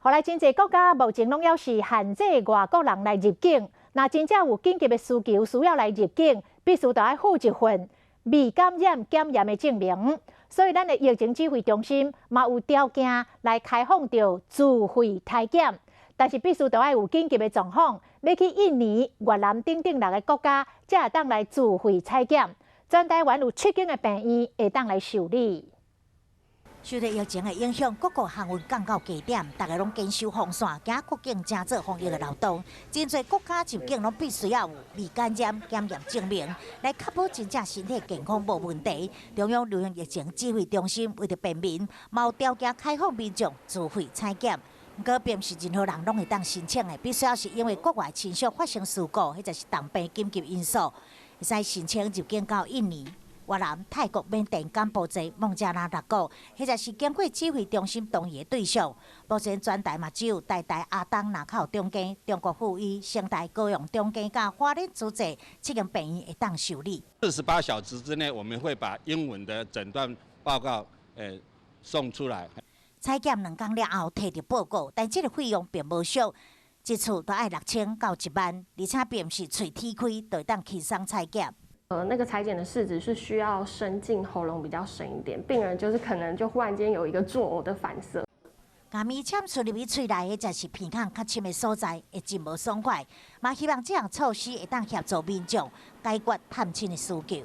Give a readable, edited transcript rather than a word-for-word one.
予來真濟國家目前攏猶是限制外國人來入境，若真正有緊急的需求需要來入境，必須著愛附一份未感染檢驗的證明。所以，咱的疫情指揮中心嘛有條件來開放著自費篩檢，但是必須著愛有緊急的狀況，欲去印尼、越南等等六个國家，才會當來自費採檢。全台灣有七間的病院會當來受理。受著疫情的影響，各國航運降到低點，逐家攏堅守防線，驚國境成做防疫的漏洞。真濟國家入境攏必須要有未感染檢驗證明，來確保真正身體健康無問題。中央流行疫情指揮中心為著便民，嘛有條件開放民眾自費採檢。毋過，並毋是任何人攏會當申請的，必須要是因為國外親屬發生事故，或者是重病緊急因素，會使申請入境到印尼、越南、泰國、緬甸、柬埔寨、孟加拉六國，或者是經過指揮中心同意的對象。目前全台嘛只有台大阿東林口中間、中國附醫、成大高雄中間佮花蓮慈濟七間病院會當受理。48小時之內，我們會把英文的診斷報告送出來。採檢2工了後，提著報告，但這個費用並無俗，一次都愛6000到1萬，而且並毋是喙齒開就會當輕鬆採檢。那個採檢的試紙是需要伸進喉嚨比較深一點，病人就是可能就忽然間有一個作嘔的反射。共棉籤伸入去喙內，彼才是鼻孔較深的所在，會真無爽快。嘛希望這項措施會當協助民眾解決探親的需求。